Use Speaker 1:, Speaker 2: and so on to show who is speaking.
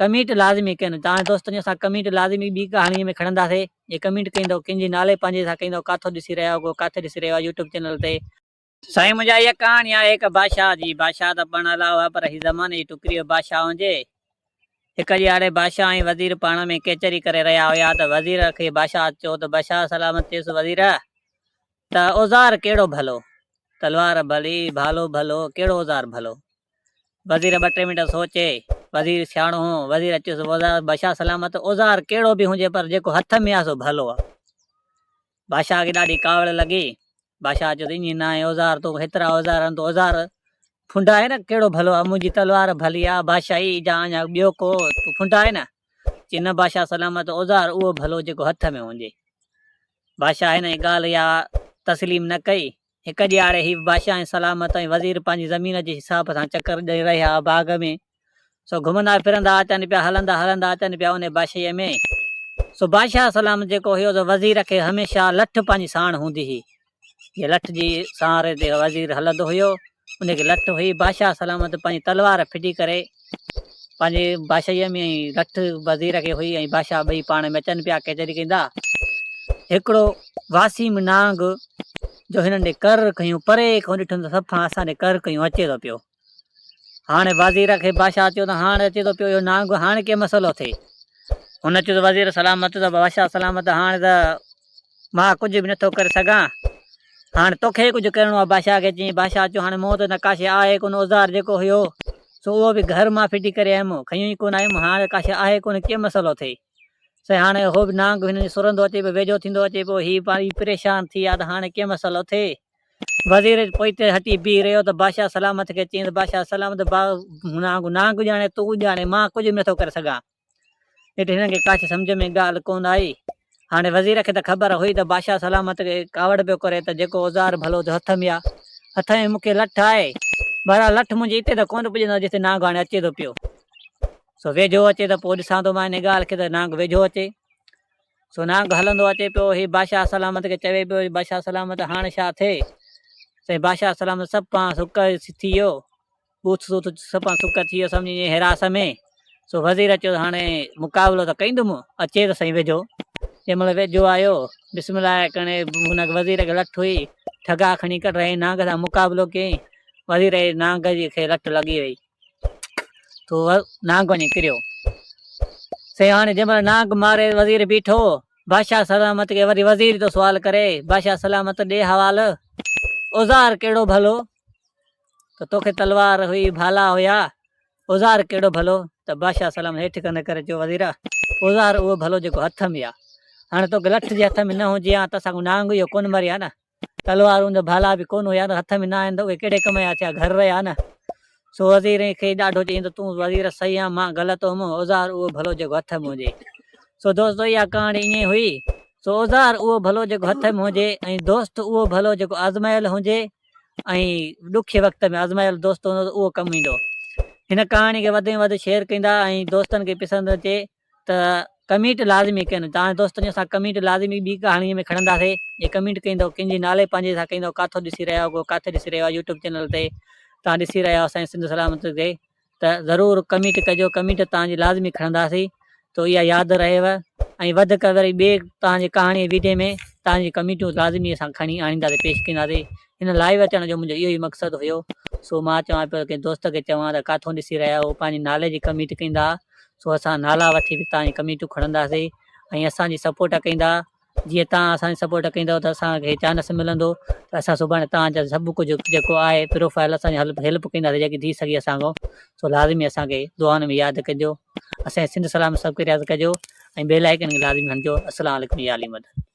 Speaker 1: Comment لازمي ڪن توهان دوستن جي اسان ڪمينٽ لازمي ٻي ڪهاڻي ۾ کڻنداسي جي ڪمينٽ ڪيندو ڪنهن جي نالي پنهنجي سان ڪيندو ڪاٿو ڏسي رهيا آهيو ڪاٿي ڏسي رهيو آهيو يوٽيوب چينل تي. سائين منهنجا اها ڪهاڻي آهي هڪ بادشاهه جي بادشاهه ته پڻ الاء هئا پر هي زماني جي ٽڪري جو بادشاهه هجي هڪ ڏهاڙي بادشاهه ۽ وزير پاڻ ۾ ڪچهري ڪري رهيا هيا ته وزير کي بادشاهه چيو ته بادشاهه سلامت چيس وزير ته اوزار ڪهڙو ڀلو تلوار ڀلي ڀالو ڀلو ڪهڙو اوزار ڀلو وزير ٻه ٽي منٽ سوچي، وزير سياڻو هو، وزير چيس بادشاهه سلامت اوزار ڪهڙو به هجي پر جيڪو هٿ ۾ آ سو ڀلو آ. بادشاهه کي ڏاڍي ڪاوڙ لڳي، بادشاهه چيو ته ائين ناهي اوزار تو هيترا اوزار آهن تو اوزار ڦنڊائي نه ڪهڙو ڀلو آ منهنجي تلوار ڀلي آ بادشاهي جا اڃا ٻيو ڪو تون ڦنڊائي نه. چي نه بادشاهه سلامت اوزار اهو ڀلو جيڪو هٿ ۾ هجي. بادشاهه هن جي ڳالهه اها تسليم نه ڪئي. هڪ ڏيهاڙي هي بادشاهه ۽ سلامت ۽ وزير پنهنجي زمين جي حساب سان چڪر ڏئي رهيا ها باغ ۾. سو گهمندا ڦرندا اچن پيا، هلندا هلندا اچن پيا انهي بادشاهيء ۾. سو بادشاهه سلامت جيڪو هيو سو وزير کي هميشه لٺ پنهنجي ساڻ هوندي هئي. جي لٺ جي سهاري تي وزير هلندو هيو. ان کي لٺ هئي. بادشاهه سلامت پنهنجي تلوار ڦٽي ڪري پنهنجي بادشاهيء ۾ ۽ لٺ وزير کي هئي ۽ بادشاهه ٻئي پاڻ ۾ اچن پيا ڪچهري ڪندا. هڪڙو واسيم نانگ جو هنن ڏي ڪر کنيون پري کان ڏٺم ته صفا اسان ڏي ڪر کنيون اچي ٿو پيو. هاڻي وزير کي بادشاهه چيو ته هاڻ اچي ٿو پيو اهو نانگ هاڻ ڪي مسئلو ٿئي. هن چيو ته وزير سلامت ته بادشاهه سلامت هاڻ ته مان ڪجهه به نٿو ڪري سگهان. هاڻ توکي ئي ڪجهه ڪرڻو آهي. بادشاهه کي چيائين، بادشاهه چيو هاڻي مون وٽ نه ڪا شيء آهي ڪونه، اوزار جيڪو هيو سو اهو به گهر مان ڦٽي ڪري آيم، کنيو ئي ڪونه آيم، هاڻ ڪا شيء آهي ڪونه، ڪيئن مسئلو ٿئي؟ سائين هاڻي هو به نانگ هن جي سرندو اچي پيو، ويجهو ٿيندو اچي پيو، هي پاڻ ئي پريشان ٿي ويا ته هاڻي ڪيئن مسئلو ٿئي؟ وزير پوئتي هٽي بيهي رهيو ته بادشاهه سلامت کي چيائين ته بادشاهه سلامت نانگ نانگ ڄاڻي تون ڄاڻي، مان ڪجهه به نٿو ڪري سگهان. نيٺ هنن کي ڪاڇ سمجهه ۾ ڳالهه ڪونه آئي. هاڻي وزير کي ته خبر هئي ته بادشاهه سلامت کي ڪاوڙ پيو ڪري ته جيڪو اوزار ڀلو ته هٿ ۾ آ. هٿ ۾ مون کي لٺ آهي. بهرحال لٺ منهنجي اتي ته ڪونه پڄندو جتي نانگ هاڻي اچي ٿو پيو. سو ويجهو اچي ته پوء ڏسان ٿو مان ان ڳالهه کي ته نانگ ويجهو اچي. سو نانگ هلندو اچي پيو. هي بادشاهه سلامت کي چوي پيو بادشاهه سلامت هاڻ ڇا ٿئي؟ سائين بادشاهه سلامت سڀ پان سڪ ٿي ويو. ٻوٿ سوٿ سپان سڪ ٿي ويو سمجهي ائين هراس ۾، سو وزير چيو ته هاڻي مقابلو ته ڪيندم، اچي ته سهي ويجهو. جنهن مهل ويجهو آيو، بسم الله ڪري هن وزير کي لٺ هئي، ٺڳا کڻي ڪڍرائين، نانگ سان مقابلو ڪيائين، وزير جي نانگ جي کي لٺ لڳي وئي، سو نانگ وڃي ڪريو. سائين هاڻي جنهن مهل نانگ ماري وزير بيٺو، بادشاهه سلامت کي وري وزير ٿو سوال ڪري، بادشاهه سلامت ڏي حوال، اوزار ڪهڙو ڀلو؟ ته توکي تلوار هئي، ڀالا هيا، اوزار ڪهڙو ڀلو؟ ته بادشاهه سلامت هيٺ ڪنڌ ڪري چيو، وزيرا! اوزار اهو ڀلو جيڪو هٿ ۾ آ. هاڻي توکي لٺ جي هٿ ۾ نه هجي ها ته اسان کان نانگ اهو ڪونه مري ها نه. تلوارون جا ڀالا به ڪونه هيا نه هٿ ۾ نه آهن ته اهي ڪهڙي ڪم جا ٿيا، گهر رهيا نه. سو وزير کي ڏاڍو چيائين ته تون وزير صحيح آن، مان غلط هئم، اوزار اهو ڀلو جيڪو هٿ ۾ هجي. سو دوستو اها ڪهاڻي ائين هئي. سو اوزار اهو ڀلو جيڪو هٿ ۾ هجي ۽ دوست اهو ڀلو جيڪو آزمايل هجي. ۽ ڏکي وقت ۾ آزمايل دوست هوندو ته اهو ڪم ايندو. هن ڪهاڻي کي وڌ ۾ وڌ شيئر ڪندا ۽ دوستن کي پسند اچي ته ڪمينٽ لازمي ڪن توهان دوستن جي اسان ڪمينٽ لازمي ٻي ڪهاڻي ۾ کڻنداسي جي ڪمينٽ ڪندو ڪنهن جي نالي پنهنجي سان ڪندو ڪاٿو ڏسي رهيا آهيو ڪاٿي ڏسي رهيو آهيو يوٽيوب چينل تي توهان ڏسي رهيا آهيو اسان سنڌ سلامت تي ته ضرور ڪمينٽ ڪجو ڪمينٽ توهان جي لازمي کڻنداسين تو اها ياد رهيو ۽ وڌڪ وري ٻي توهان جي ڪهاڻي ويڊيو ۾ توهان جي ڪمينٽون لازمي اسان کڻي آڻينداسين پيش ڪنداسين هن لائيو اچڻ جو منهنجو اهو ئي مقصد هيو سو مان چوان پيو ڪنهن دوست کي چوان ته ڪاٿو ڏسي رهيا آهيو پنهنجي نالي جي ڪمينٽ ڪندا سو اسان نالا وٺي به توهان جي ڪمينٽون کڻنداسين ۽ اسان جي سپورٽ ڪندا جيئن توهان اسان جي سپورٽ ڪندؤ ته اسان کي چانس ملندو ته اسان سڀاڻي توهان جا سڀ ڪجهه جيڪو آهي پروفائل اسان جي هيلپ ڪنداسين جيڪي ٿي سگهي اسان کان سو لازمي اسان کي دعائن ۾ ياد ڪجو اسان جي سنڌ سلامت سبڪرياز ڪجو ۽ بيل آئيڪن کي لازمي هڻجو السلام عليڪم يا علي مدد.